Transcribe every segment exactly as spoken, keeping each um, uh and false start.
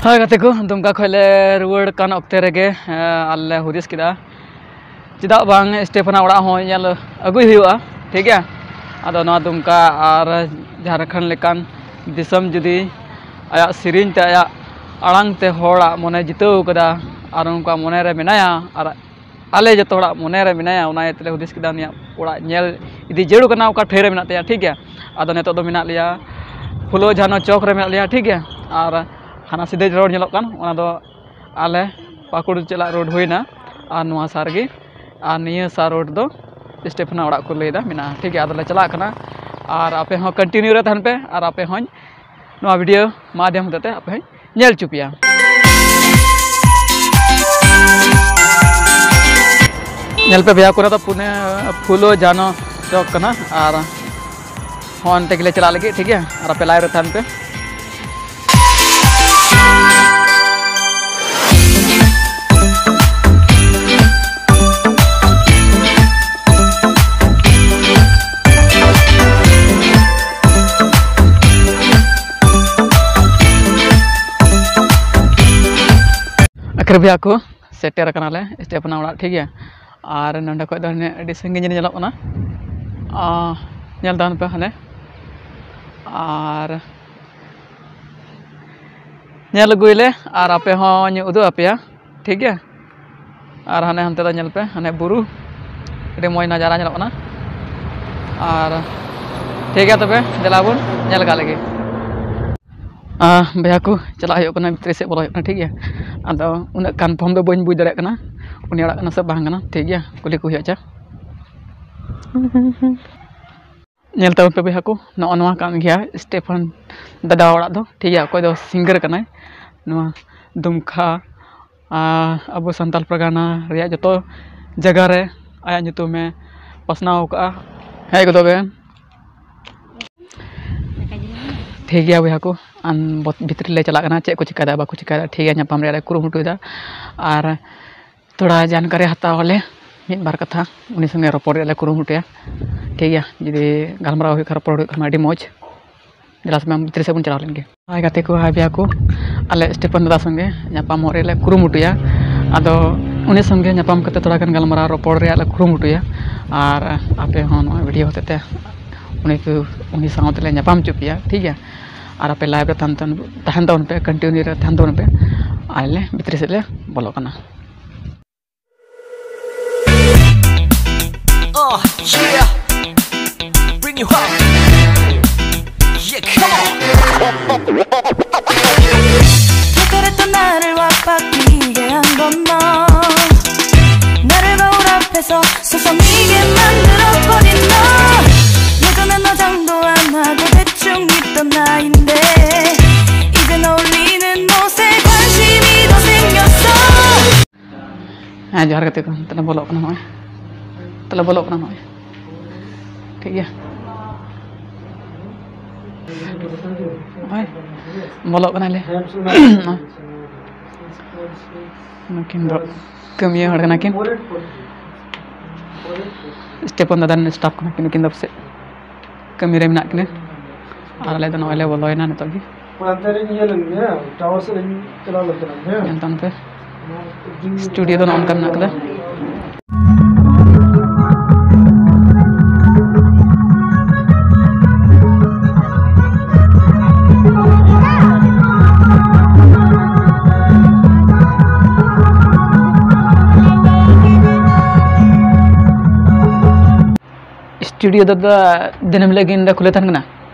ᱦᱳᱭ ᱜᱟᱛᱮ ᱠᱚ, ᱫᱩᱢᱠᱟ ᱠᱷᱚᱱ ᱞᱮ ᱨᱩᱣᱟᱹᱲ ᱠᱟᱱ ᱚᱠᱛᱮ ᱨᱮᱜᱮ, ᱮᱸ, ᱟᱞᱮ ᱞᱮ ᱦᱩᱫᱤᱥ ᱠᱮᱫᱟ, ᱪᱮᱫᱟᱜ ᱵᱟᱝ ᱥᱴᱮᱯᱷᱟᱱᱟᱜ ᱚᱲᱟᱜ ᱦᱚᱸ ᱧᱮᱞ ᱟᱹᱜᱩᱭ ᱦᱩᱭᱩᱜᱼᱟ, ᱴᱷᱤᱠ ᱜᱮᱭᱟ᱾ ᱟᱫᱚ ᱱᱚᱣᱟ ᱫᱩᱢᱠᱟ ᱟᱨ ᱡᱷᱟᱲᱠᱷᱚᱸᱰ ᱞᱮᱠᱟᱱ ᱫᱤᱥᱚᱢ ᱡᱩᱫᱤ ᱟᱭᱟᱜ ᱥᱮᱨᱮᱧ ᱛᱮ, ᱟᱭᱟᱜ ᱟᱲᱟᱝ ᱛᱮ ᱦᱚᱲᱟᱜ ᱢᱚᱱᱮ ᱡᱤᱛᱟᱹᱣ ᱠᱟᱫᱟ ᱟᱨ ᱩᱱᱠᱩᱣᱟᱜ ᱢᱚᱱᱮ ᱨᱮ ᱢᱮᱱᱟᱭᱟ ᱟᱨ ᱟᱞᱮ ᱡᱚᱛᱚ ᱦᱚᱲᱟᱜ ᱢᱚᱱᱮ ᱨᱮ ᱢᱮᱱᱟᱭᱟ, ᱚᱱᱟ ᱤᱭᱟᱹ ᱛᱮᱞᱮ ᱦᱩᱫᱤᱥ ᱠᱮᱫᱟ ᱩᱱᱤᱭᱟᱜ ᱚᱲᱟᱜ ᱧᱮᱞ ᱤᱫᱤ ᱡᱟᱹᱨᱩᱲ ᱠᱟᱱᱟ, ᱚᱠᱟ ᱴᱷᱟᱹᱭ ᱨᱮ ᱢᱮᱱᱟᱜ ᱛᱟᱭᱟ, ᱴᱷᱤᱠ ᱜᱮᱭᱟ᱾ ᱟᱫᱚ ᱱᱤᱛᱚᱜ ᱫᱚ ᱢᱮᱱᱟᱜ ᱞᱮᱭᱟ ᱯᱷᱩᱞᱳ ᱡᱷᱟᱱᱚ ᱪᱚᱠ ᱨᱮ ᱢᱮᱱᱟᱜ ᱞᱮᱭᱟ, ᱴᱷᱤᱠ ᱜᱮᱭᱟ᱾ ᱟᱨ ᱦᱟᱱᱟ ᱥᱤᱫᱷᱟᱹ ᱨᱳᱰ ᱧᱮᱞᱚᱜ ᱠᱟᱱ, ᱚᱱᱟ ᱫᱚ ᱟᱞᱮ ᱯᱟᱹᱠᱩᱲ ᱪᱟᱞᱟᱜ ᱨᱳᱰ ᱦᱩᱭᱱᱟ᱾ ᱟᱨ ᱱᱚᱣᱟ ᱥᱟᱨ ᱜᱮ, ᱟᱨ ᱱᱤᱭᱟᱹ ᱥᱟᱨ ᱨᱳᱰ ᱫᱚ ᱥᱴᱮᱯᱷᱟᱱᱟ ᱚᱲᱟᱜ ᱠᱚ ᱞᱟᱹᱭᱫᱟ ᱢᱮᱱᱟᱜᱼᱟ, ᱴᱷᱤᱠ ᱜᱮᱭᱟ᱾ ᱟᱫᱚᱞᱮ ᱪᱟᱞᱟᱜ ᱠᱟᱱᱟ ᱟᱨ ᱟᱯᱮ ᱦᱚᱸ ᱠᱚᱱᱴᱤᱱᱤᱭᱩ ᱨᱮ ᱛᱟᱦᱮᱱ ᱯᱮ ᱟᱨ ᱟᱯᱮ ᱦᱚᱸᱧ ᱱᱚᱣᱟ ᱵᱷᱤᱰᱤᱭᱳ ᱢᱟᱫᱷᱭᱚᱢ ᱦᱚᱛᱮᱛᱮ ᱟᱯᱮ ᱦᱚᱸᱧ ᱧᱮᱞ ᱦᱚᱪᱚ ᱯᱮᱭᱟ᱾ ᱧᱮᱞ ᱯᱮ ᱵᱚᱭᱦᱟ ᱠᱚ, ᱚᱱᱟ ᱫᱚ ᱯᱩᱱᱮ ᱯᱷᱩᱞᱳ ᱡᱷᱟᱱᱚ ᱪᱚᱠ ᱠᱟᱱᱟ ᱟᱨ ᱦᱚᱸ ᱚᱱᱛᱮ ᱜᱮᱞᱮ ᱪᱟᱞᱟᱜ ᱞᱟᱹᱜᱤᱫ, ᱴᱷᱤᱠ ᱜᱮᱭᱟ᱾ ᱟᱨ ᱟᱯᱮ ᱞᱟᱭᱤᱱ ᱨᱮ ᱛᱟᱦᱮᱱ ᱯᱮ᱾ ᱟᱠᱷᱤᱨ ᱵᱚᱭᱦᱟ ᱠᱚ, ᱥᱮᱴᱮᱨ ᱟᱠᱟᱱᱟᱞᱮ ᱥᱴᱮᱯᱷᱟᱱᱟ ᱚᱲᱟᱜ, ᱴᱷᱤᱠ ᱜᱮᱭᱟ᱾ ᱟᱨ ᱱᱚᱸᱰᱮ ᱠᱷᱚᱡ ᱫᱚ ᱦᱟᱱᱮ ᱟᱹᱰᱤ ᱥᱟᱺᱜᱤᱧ ᱨᱮ ᱧᱮᱞᱚᱜ ᱠᱟᱱᱟ᱾ ᱟᱸ, ᱧᱮᱞ ᱛᱟᱵᱚᱱ ᱯᱮ ᱦᱟᱱᱮ᱾ ᱟᱨ ᱧᱮᱞ ᱟᱹᱜᱩᱭᱟᱞᱮ ᱟᱨ ᱟᱯᱮ ᱦᱚᱸᱧ ᱩᱫᱩᱜ ᱟᱯᱮᱭᱟ, ᱴᱷᱤᱠ ᱜᱮᱭᱟ᱾ ᱟᱨ ᱦᱟᱱᱮ ᱦᱟᱱᱛᱮ ᱫᱚ ᱧᱮᱞ ᱯᱮ, ᱦᱟᱱᱮ ᱵᱩᱨᱩ, ᱟᱹᱰᱤ ᱢᱚᱡᱽ ᱱᱟᱡᱟᱨᱟ ᱧᱮᱞᱚᱜ ᱠᱟᱱᱟ᱾ ᱟᱨ ᱴᱷᱤᱠ ᱜᱮᱭᱟ, ᱛᱚᱵᱮ ᱫᱮᱞᱟ ᱵᱚᱱ ᱧᱮᱞ ᱠᱟᱜ ᱞᱮᱜᱮ᱾ ᱟᱨ ᱵᱚᱭᱦᱟ ᱠᱚ, ᱪᱟᱞᱟᱜ ᱦᱩᱭᱩᱜ ᱠᱟᱱᱟ, ᱵᱷᱤᱛᱨᱤ ᱥᱮᱫ ᱵᱚᱞᱚ ᱦᱩᱭᱩᱜ ᱠᱟᱱᱟ, ᱴᱷᱤᱠ ᱜᱮᱭᱟ᱾ ᱟᱫᱚ ᱩᱱᱟᱹᱜ ᱠᱚᱱᱯᱷᱟᱨᱢ ᱫᱚ ᱵᱟᱹᱧ ᱵᱩᱡᱽ ᱫᱟᱲᱮᱭᱟᱜ ᱠᱟᱱᱟ ᱩᱱᱤ ᱚᱲᱟᱜ ᱠᱟᱱᱟ ᱥᱮ ᱵᱟᱝ ᱠᱟᱱᱟ, ᱴᱷᱤᱠ ᱜᱮᱭᱟ, ᱠᱩᱞᱤ ᱠᱚ ᱦᱩᱭᱩᱜᱼᱟ᱾ ᱟᱪᱪᱷᱟ, ᱧᱮᱞ ᱛᱟᱵᱚᱱ ᱯᱮ ᱵᱚᱭᱦᱟ ᱠᱚ, ᱱᱚᱜᱼᱚ ᱱᱚᱣᱟ ᱠᱟᱱ ᱜᱮᱭᱟ ᱥᱴᱮᱯᱷᱟᱱ ᱫᱟᱫᱟ ᱚᱲᱟᱜ ᱫᱚ, ᱴᱷᱤᱠ ᱜᱮᱭᱟ᱾ ᱚᱠᱚᱭ ᱫᱚ ᱥᱤᱝᱜᱟᱨ ᱠᱟᱱᱟᱭ ᱱᱚᱣᱟ ᱫᱩᱢᱠᱟ, ᱟᱨ ᱟᱵᱚ ᱥᱟᱱᱛᱟᱞ ᱯᱟᱨᱜᱟᱱᱟ ᱨᱮᱭᱟᱜ ᱡᱚᱛᱚ ᱡᱟᱭᱜᱟ ᱨᱮ ᱟᱭᱟᱜ ᱧᱩᱛᱩᱢᱮ ᱯᱟᱥᱱᱟᱣ ᱟᱠᱟᱫᱼᱟ᱾ ᱦᱮᱡ ᱜᱚᱫᱚᱜ ᱵᱮᱱ᱾ ᱴᱷᱤᱠ ᱜᱮᱭᱟ ᱵᱚᱭᱦᱟ ᱠᱚ, ᱟᱢ ᱵᱚᱛ-, ᱵᱷᱤᱛᱨᱤ ᱞᱮ ᱪᱟᱞᱟᱜ ᱠᱟᱱᱟ, ᱪᱮᱫ ᱠᱚ ᱪᱤᱠᱟᱹᱭᱮᱫᱟ ᱵᱟᱠᱚ ᱪᱤᱠᱟᱹᱭᱮᱫᱟ, ᱴᱷᱤᱠ ᱜᱮᱭᱟ, ᱧᱟᱯᱟᱢ ᱨᱮᱭᱟᱜ ᱞᱮ ᱠᱩᱨᱩᱢᱩᱴᱩᱭᱮᱫᱟ᱾ ᱟᱨ ᱛᱷᱚᱲᱟ ᱡᱟᱱᱠᱟᱨᱤ ᱦᱟᱛᱟᱣ ᱟᱞᱮ, ᱢᱤᱫ ᱵᱟᱨ ᱠᱟᱛᱷᱟ ᱩᱱᱤ ᱥᱚᱸᱜᱮ ᱨᱚᱯᱚᱲ ᱨᱮᱭᱟᱜ ᱞᱮ ᱠᱩᱨᱩᱢᱩᱴᱩᱭᱟ, ᱴᱷᱤᱠ ᱜᱮᱭᱟ᱾ ᱡᱩᱫᱤ ᱜᱟᱞᱢᱟᱨᱟᱣ ᱦᱩᱭᱩᱜ ᱠᱷᱟᱱ, ᱨᱚᱯᱚᱲ ᱦᱩᱭᱩᱜ ᱠᱷᱟᱱ ᱢᱟ ᱟᱹᱰᱤ ᱢᱚᱡᱽ᱾ ᱫᱮᱞᱟ ᱥᱮ ᱢᱟ ᱵᱷᱤᱛᱨᱤ ᱥᱮᱫ ᱵᱚᱱ ᱪᱟᱞᱟᱣ ᱞᱮᱱ ᱜᱮ᱾ ᱦᱟᱭ ᱜᱟᱛᱮ ᱠᱚ, ᱦᱟᱭ ᱵᱚᱭᱦᱟ ᱠᱚ, ᱟᱞᱮ ᱥᱴᱤᱯᱷᱟᱱ ᱫᱟᱫᱟ ᱥᱚᱸᱜᱮ ᱧᱟᱯᱟᱢᱚᱜ ᱨᱮᱭᱟᱜ ᱞᱮ ᱠᱩᱨᱩᱢᱩᱴᱩᱭᱟ᱾ ᱟᱫᱚ ᱩᱱᱤ ᱥᱚᱸᱜᱮ ᱧᱟᱯᱟᱢ ᱠᱟᱛᱮ ᱛᱷᱚᱲᱟ ᱜᱟᱱ ᱜᱟᱞᱢᱟᱨᱟᱣ ᱨᱚᱯᱚᱲ ᱨᱮᱭᱟᱜ ᱞᱮ ᱠᱩᱨᱩᱢᱩᱴᱩᱭᱟ᱾ ᱟᱨ ᱟᱯᱮ ᱦᱚᱸ ᱱᱚᱣᱟ ᱵᱷᱤᱰᱤᱭᱳ ᱦᱚᱛᱮᱛᱮ ᱩᱱᱤ ᱠᱚ, ᱩᱱᱤ ᱥᱟᱶ ᱛᱮᱞᱮ ᱧᱟᱯᱟᱢ ᱦᱚᱪᱚ ᱯᱮᱭᱟ, ᱴᱷᱤᱠ ᱜᱮᱭᱟ? ᱟᱨ ᱟᱯᱮ ᱞᱟᱭᱤᱵᱷ ᱨᱮ ᱛᱟᱦᱮᱱ ᱛᱟᱵᱚᱱ, ᱛᱟᱦᱮᱱ ᱛᱟᱵᱚᱱ ᱯᱮ, ᱠᱚᱱᱴᱤᱱᱤᱭᱩ ᱨᱮ ᱛᱟᱦᱮᱱ ᱛᱟᱵᱚᱱ ᱯᱮ᱾ ᱟᱞᱮ ᱵᱷᱤᱛᱨᱤ ᱥᱮᱫ ᱞᱮ ᱵᱚᱞᱚᱜ ᱠᱟᱱᱟ᱾ Oh, yeah. Bring you up. Yeah, come on. ཐད་ཀར་དུ་ནར་བ་པ་གི་གེ་ཨང་གོ་ནོ། ནར་བ་འོ་ར་ཕེ་སོ་སོ་སོ་མི་གེ་མན་དུ་རོ་ཁོ་ནི་ནོ། 예전에 너 정도 하나도 대충 있던 나인데 이제 너 울리는 옷에 관심이 더 생겼어. ᱦᱮᱸ, ᱡᱚᱦᱟᱨ ᱜᱟᱛᱮ ᱠᱚ᱾ ᱛᱟᱦᱞᱮ ᱵᱚᱞᱚᱜ ᱠᱟᱱᱟ ᱱᱚᱜᱼᱚᱭ᱾ ᱛᱟᱦᱞᱮ ᱵᱚᱞᱚᱜ ᱠᱟᱱᱟ ᱱᱚᱜᱼᱚᱭ᱾ ᱴᱷᱤᱠ ᱜᱮᱭᱟ᱾ ᱱᱚᱜᱼᱚᱭ ᱵᱚᱞᱚᱜ ᱠᱟᱱᱟᱞᱮ᱾ ᱱᱩᱠᱤᱱ ᱫᱚ ᱠᱟᱹᱢᱤᱭᱟᱹ ᱦᱚᱲ ᱠᱟᱱᱟ ᱠᱤᱱ᱾ ᱥᱴᱤᱯᱷᱟᱱ ᱫᱟᱫᱟ ᱨᱮᱱ ᱥᱴᱟᱯᱷ ᱠᱟᱱᱟ ᱠᱤᱱ ᱱᱩᱠᱤᱱ ᱫᱚ, ᱯᱟᱥᱮᱡ ᱠᱟᱹᱢᱤ ᱨᱮ ᱢᱮᱱᱟᱜ ᱠᱤᱱᱟᱹ᱾ ᱟᱨ ᱟᱞᱮ ᱫᱚ ᱱᱚᱜᱼᱚᱭ ᱞᱮ ᱵᱚᱞᱚᱭᱮᱱᱟ ᱱᱤᱛᱚᱜ ᱜᱮ᱾ ᱚᱱᱛᱮ ᱨᱤᱧ ᱤᱭᱟᱹ ᱞᱮᱱ ᱜᱮ, ᱴᱟᱣᱟᱨ ᱥᱮᱫ ᱨᱤᱧ ᱪᱟᱞᱟᱣ ᱞᱮᱱ ᱛᱟᱦᱮᱱᱟ, ᱦᱮᱸ᱾ ᱧᱮᱞ ᱛᱟᱵᱚᱱ ᱯᱮ, ᱥᱴᱩᱰᱤᱭᱳ ᱫᱚ ᱱᱚᱜᱼᱚ ᱱᱚᱝᱠᱟ ᱢᱮᱱᱟᱜ ᱠᱟᱫᱟ᱾ ᱥᱴᱩᱰᱤᱭᱳ ᱫᱚ ᱫᱟ-, ᱫᱤᱱᱟᱹᱢ ᱦᱤᱞᱳᱜ ᱜᱮ ᱱᱚᱸᱰᱮ ᱠᱷᱩᱞᱟᱹᱣ ᱛᱟᱦᱮᱱ ᱠᱟᱱᱟ?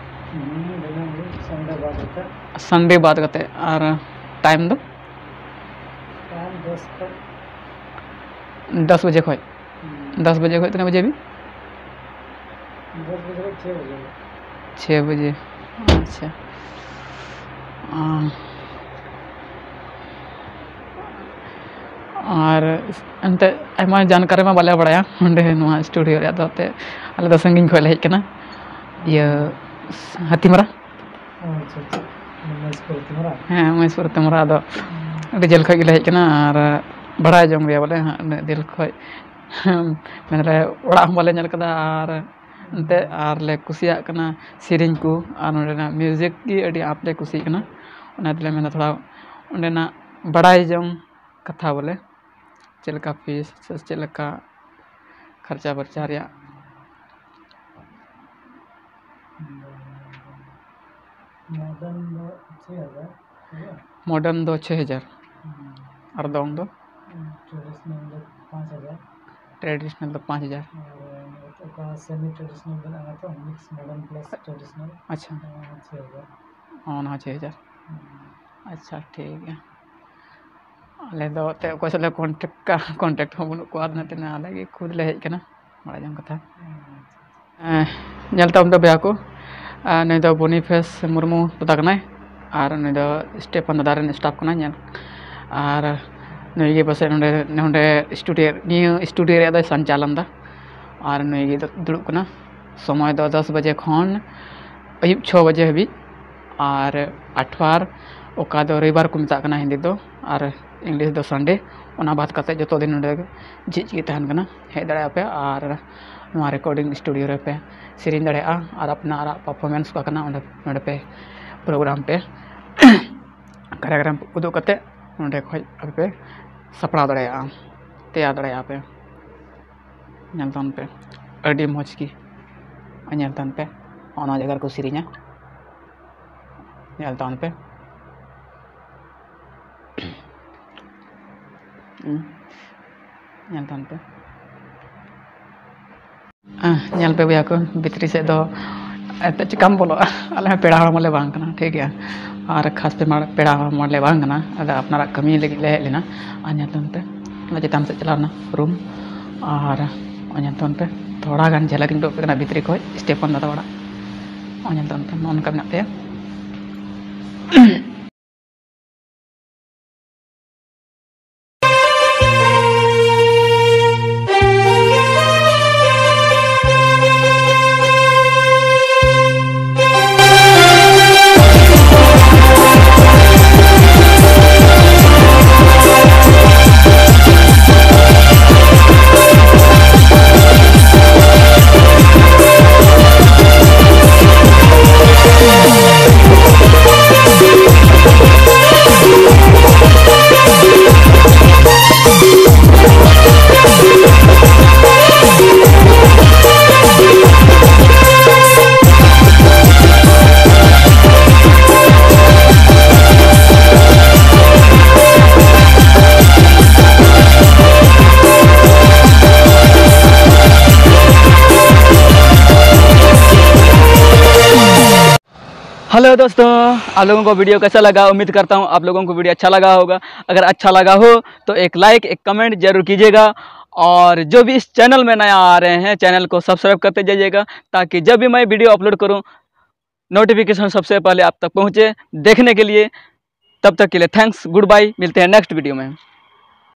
ᱦᱩᱸ, ᱫᱤᱱᱟᱹᱢ ᱦᱤᱞᱳᱜ, ᱥᱟᱱᱰᱮ ᱵᱟᱫ ᱠᱟᱛᱮ᱾ ᱥᱟᱱᱰᱮ ᱵᱟᱫ ᱠᱟᱛᱮ᱾ ᱟᱨ ᱴᱟᱭᱤᱢ ᱫᱚ? ᱴᱟᱭᱤᱢ ᱫᱚᱥ ᱠᱷᱚᱱ᱾ ᱫᱚᱥ ᱵᱟᱡᱮ ᱠᱷᱚᱱ? ᱦᱩᱸ᱾ ᱫᱚᱥ ᱵᱟᱡᱮ ᱠᱷᱚᱱ ᱛᱤᱱᱟᱹᱜ ᱵᱟᱡᱮ ᱦᱟᱹᱵᱤᱡ? ᱫᱚᱥ ᱵᱟᱡᱮ ᱠᱷᱚᱱ ᱪᱷᱚᱭ ᱵᱟᱡᱮ᱾ ᱪᱷᱚᱭ ᱵᱟᱡᱮ, ᱟᱪᱪᱷᱟ᱾ ᱟᱸ, ᱟᱨ ᱮᱱᱛᱮᱫ ᱟᱭᱢᱟ ᱡᱟᱱᱠᱟᱨᱤ ᱢᱟ ᱵᱟᱞᱮ ᱵᱟᱲᱟᱭᱟ ᱱᱚᱸᱰᱮ ᱱᱚᱣᱟ ᱥᱴᱩᱰᱤᱭᱳ ᱨᱮᱭᱟᱜ ᱫᱚ, ᱮᱱᱛᱮᱫ ᱟᱞᱮ ᱫᱚ ᱥᱟᱺᱜᱤᱧ ᱠᱷᱚᱱ ᱞᱮ ᱦᱮᱡ ᱠᱟᱱᱟ᱾ ᱤᱭᱟᱹ, ᱦᱟᱹᱛᱤᱢᱟᱨᱟ᱾ ᱟᱪᱪᱷᱟ, ᱟᱪᱪᱷᱟ᱾ ᱢᱚᱦᱮᱥᱯᱩᱨ ᱦᱟᱹᱛᱤᱢᱟᱨᱟ? ᱦᱮᱸ, ᱢᱚᱦᱮᱥᱯᱩᱨ ᱦᱟᱹᱛᱤᱢᱟᱨᱟ᱾ ᱟᱫᱚ ᱦᱩᱸ᱾ ᱟᱹᱰᱤ ᱡᱷᱟᱹᱞ ᱠᱷᱚᱱ ᱜᱮᱞᱮ ᱦᱮᱡ ᱠᱟᱱᱟ ᱟᱨ ᱵᱟᱲᱟᱭ ᱡᱚᱝ ᱨᱮᱭᱟᱜ ᱵᱚᱞᱮ ᱦᱟᱸᱜ ᱩᱱᱟᱹᱜ ᱡᱷᱟᱹᱞ ᱠᱷᱚᱱ᱾ ᱢᱮᱱ ᱨᱮ ᱚᱲᱟᱜ ᱦᱚᱸ ᱵᱟᱞᱮ ᱧᱮᱞ ᱠᱟᱫᱟ ᱟᱨ ᱮᱱᱛᱮᱫ ᱟᱨ ᱞᱮ ᱠᱩᱥᱤᱭᱟᱜ ᱠᱟᱱᱟ ᱥᱮᱨᱮᱧ ᱠᱚ ᱟᱨ ᱱᱚᱸᱰᱮᱱᱟᱜ ᱢᱤᱣᱡᱤᱠ ᱜᱮ ᱟᱹᱰᱤ ᱟᱸᱴ ᱞᱮ ᱠᱩᱥᱤᱭᱟᱜ ᱠᱟᱱᱟ᱾ ᱚᱱᱟ ᱛᱮᱞᱮ ᱢᱮᱱᱫᱟ ᱛᱷᱚᱲᱟ ᱚᱸᱰᱮᱱᱟᱜ ᱵᱟᱲᱟᱭ ᱡᱚᱝ ᱠᱟᱛᱷᱟ ᱵᱚᱞᱮ, ᱪᱮᱫ ᱞᱮᱠᱟ ᱯᱷᱤᱥ ᱥᱮ ᱪᱮᱫ ᱞᱮᱠᱟ ᱠᱷᱚᱨᱪᱟ ᱵᱚᱨᱪᱟ ᱨᱮᱭᱟᱜ᱾ ᱢᱚᱰᱟᱨᱱ ᱫᱚ ᱪᱷᱚᱭ ᱦᱟᱡᱟᱨ ᱦᱩᱭᱩᱜᱼᱟ᱾ ᱢᱚᱰᱟᱨᱱ ᱫᱚ ᱪᱷᱚᱭ ᱦᱟᱡᱟᱨ᱾ ᱦᱩᱸ᱾ ᱟᱨ ᱫᱚᱝ ᱫᱚ? ᱴᱨᱮᱰᱤᱥᱚᱱᱟᱞ ᱫᱚ ᱯᱟᱸᱪ ᱦᱟᱡᱟᱨ᱾ ᱴᱨᱮᱰᱤᱥᱚᱱᱟᱞ ᱫᱚ ᱯᱟᱸᱪ ᱦᱟᱡᱟᱨ᱾ ᱟᱨ ᱚᱠᱟ ᱥᱮᱢᱤ ᱴᱨᱮᱰᱤᱥᱚᱱᱟᱞ ᱢᱮᱱᱟᱜᱼᱟ ᱛᱚ, ᱢᱤᱠᱥ ᱢᱚᱰᱟᱨᱱ ᱯᱞᱟᱥ ᱴᱨᱮᱰᱤᱥᱚᱱᱟᱞ᱾ ᱟᱪᱪᱷᱟ᱾ ᱚᱱᱟ ᱦᱚᱸ ᱪᱷᱚᱭ ᱦᱟᱡᱟᱨ᱾ ᱚ, ᱚᱱᱟ ᱦᱚᱸ ᱪᱷᱚᱭ ᱦᱟᱡᱟᱨ᱾ ᱦᱩᱸ᱾ ᱟᱪᱪᱷᱟ, ᱴᱷᱤᱠ ᱜᱮᱭᱟ᱾ ᱟᱞᱮ ᱫᱚ ᱮᱱᱛᱮᱫ ᱚᱠᱚᱭ ᱥᱟᱞᱟᱜ ᱞᱮ ᱠᱚᱱᱴᱮᱠᱴ ᱠᱟ-, ᱠᱚᱱᱴᱮᱠᱴ ᱦᱚᱸ ᱵᱟᱹᱱᱩᱜ ᱠᱚᱣᱟ, ᱚᱱᱟᱛᱮ ᱟᱞᱮ ᱜᱮ ᱠᱷᱩᱫ ᱞᱮ ᱦᱮᱡ ᱠᱟᱱᱟ᱾ ᱵᱟᱲᱟᱭ ᱡᱚᱝ ᱠᱟᱛᱷᱟ᱾ ᱮᱸ, ᱧᱮᱞ ᱛᱟᱵᱚᱱ ᱯᱮ ᱵᱚᱭᱦᱟ ᱠᱚ, ᱟᱨ ᱱᱩᱭ ᱫᱚ ᱵᱚᱱᱤᱯᱷᱮᱥ ᱢᱩᱨᱢᱩ ᱫᱟᱫᱟ ᱠᱟᱱᱟᱭ, ᱟᱨ ᱱᱩᱭ ᱫᱚ ᱥᱴᱮᱯᱷᱟᱱ ᱫᱟᱫᱟ ᱨᱮᱱ ᱥᱴᱟᱯᱷ ᱠᱟᱱᱟᱭ᱾ ᱧᱮᱞ, ᱟᱨ ᱱᱩᱭ ᱜᱮ ᱯᱟᱥᱮᱡ ᱱᱚᱰᱮ, ᱱᱚᱰᱮ ᱥᱴᱩᱰᱤᱭᱳ, ᱱᱤᱭᱟᱹ ᱥᱴᱩᱰᱤᱭᱳ ᱨᱮᱭᱟᱜ ᱫᱚᱭ ᱥᱚᱧᱪᱟᱞᱚᱱ ᱫᱟ, ᱟᱨ ᱱᱩᱭ ᱜᱮ ᱫᱩᱲᱩᱵ ᱠᱟᱱᱟ᱾ ᱥᱚᱢᱚᱭ ᱫᱚ ᱫᱚᱥ ᱵᱟᱡᱮ ᱠᱷᱚᱱ ᱟᱹᱭᱩᱵ ᱪᱷᱚ ᱵᱟᱡᱮ ᱦᱟᱹᱵᱤᱡ, ᱟᱨ ᱟᱴᱷᱣᱟᱨ, ᱚᱠᱟ ᱫᱚ ᱨᱚᱵᱤᱵᱟᱨ ᱠᱚ ᱢᱮᱛᱟᱜ ᱠᱟᱱᱟ ᱦᱤᱱᱫᱤ ᱫᱚ, ᱟᱨ ᱤᱝᱞᱤᱥ ᱫᱚ ᱥᱟᱱᱰᱮ, ᱚᱱᱟ ᱵᱟᱫ ᱠᱟᱛᱮ ᱡᱚᱛᱚ ᱫᱤᱱ ᱱᱚᱰᱮ ᱡᱷᱤᱡ ᱜᱮ ᱛᱟᱦᱮᱱ ᱠᱟᱱᱟ᱾ ᱦᱮᱡ ᱫᱟᱲᱮᱭᱟᱜᱼᱟ ᱯᱮ ᱟᱨ ᱱᱚᱣᱟ ᱨᱮᱠᱚᱨᱰᱤᱝ ᱥᱴᱩᱰᱤᱭᱳ ᱨᱮᱯᱮ ᱥᱮᱨᱮᱧ ᱫᱟᱲᱮᱭᱟᱜᱼᱟ ᱟᱨ ᱟᱯᱱᱟᱨᱟᱜ ᱯᱟᱨᱯᱷᱚᱨᱢᱮᱱᱥ ᱚᱠᱟ ᱠᱟᱱᱟ ᱚᱸᱰᱮ, ᱱᱚᱰᱮ ᱯᱮ ᱯᱨᱳᱜᱨᱟᱢ ᱯᱮ ᱠᱟᱨᱭᱟᱜᱨᱟᱢ ᱩᱫᱩᱜ ᱠᱟᱛᱮ ᱱᱚᱰᱮ ᱠᱷᱚᱡ ᱟᱯᱮ ᱯᱮ ᱥᱟᱯᱲᱟᱣ ᱫᱟᱲᱮᱭᱟᱜᱼᱟ, ᱛᱮᱭᱟᱨ ᱫᱟᱲᱮᱭᱟᱜᱼᱟ ᱯᱮ᱾ ᱧᱮᱞ ᱛᱟᱵᱚᱱ ᱯᱮ, ᱟᱹᱰᱤ ᱢᱚᱡᱽ ᱜᱮ᱾ ᱧᱮᱞ ᱛᱟᱵᱚᱱ ᱯᱮ, ᱚᱱᱟ ᱡᱟᱭᱜᱟ ᱨᱮᱠᱚ ᱥᱮᱨᱮᱧᱟ᱾ ᱧᱮᱞ ᱛᱟᱵᱚᱱ ᱯᱮ᱾ ᱦᱩᱸ᱾ ᱧᱮᱞ ᱛᱟᱵᱚᱱ ᱯᱮ᱾ ᱟᱦ, ᱧᱮᱞ ᱯᱮ ᱵᱚᱭᱦᱟ ᱠᱚ, ᱵᱷᱤᱛᱨᱤ ᱥᱮᱫ ᱫᱚ ᱮᱱᱛᱮᱫ ᱪᱤᱠᱟᱢ ᱵᱚᱞᱚᱜᱼᱟ? ᱟᱞᱮ ᱦᱚᱸ ᱯᱮᱲᱟ ᱦᱚᱲᱢᱚ ᱞᱮ ᱵᱟᱝ ᱠᱟᱱᱟ, ᱴᱷᱤᱠ ᱜᱮᱭᱟ? ᱟᱨ ᱠᱷᱟᱥ ᱯᱮᱲᱟ, ᱯᱮᱲᱟ ᱦᱚᱲᱢᱚ ᱞᱮ ᱵᱟᱝ ᱠᱟᱱᱟ, ᱟᱫᱚ ᱟᱯᱱᱟᱨᱟᱜ ᱠᱟᱹᱢᱤ ᱞᱟᱹᱜᱤᱫ ᱞᱮ ᱦᱮᱡ ᱞᱮᱱᱟ᱾ ᱟᱨ ᱧᱮᱞ ᱛᱟᱵᱚᱱ ᱯᱮ, ᱚᱱᱟ ᱪᱮᱛᱟᱱ ᱥᱮᱫ ᱪᱟᱞᱟᱣ ᱨᱮᱱᱟᱜ ᱨᱩᱢ᱾ ᱟᱨ ᱚᱱᱟ ᱧᱮᱞ ᱛᱟᱵᱚᱱ ᱯᱮ, ᱛᱷᱚᱲᱟ ᱜᱟᱱ ᱡᱷᱟᱞᱟᱠ ᱤᱧ ᱩᱫᱩᱜ ᱟᱯᱮ ᱠᱟᱱᱟ ᱵᱷᱤᱛᱨᱤ ᱠᱷᱚᱡ, ᱥᱴᱮᱯᱷᱟᱱ ᱫᱟᱫᱟ ᱚᱲᱟᱜ᱾ ᱚᱱᱟ ᱧᱮᱞ ᱛᱟᱵᱚᱱ ᱯᱮ, ᱱᱚᱜᱼᱚ ᱱᱚᱝᱠᱟ ᱢᱮᱱᱟᱜ ᱛᱟᱭᱟ᱾ हेलो दोस्तों, आप लोगों को वीडियो कैसा लगा? उम्मीद करता हूँ आप लोगों को वीडियो अच्छा लगा होगा। अगर अच्छा लगा हो तो एक लाइक, एक कमेंट जरूर कीजिएगा। और जो भी इस चैनल में नया आ रहे हैं, चैनल को सब्सक्राइब करते जाइएगा, ताकि जब भी मैं वीडियो अपलोड करूँ, नोटिफिकेशन सबसे पहले आप तक पहुँचे। देखने के लिए, तब तक के लिए थैंक्स, गुड बाय, मिलते हैं नेक्स्ट वीडियो में।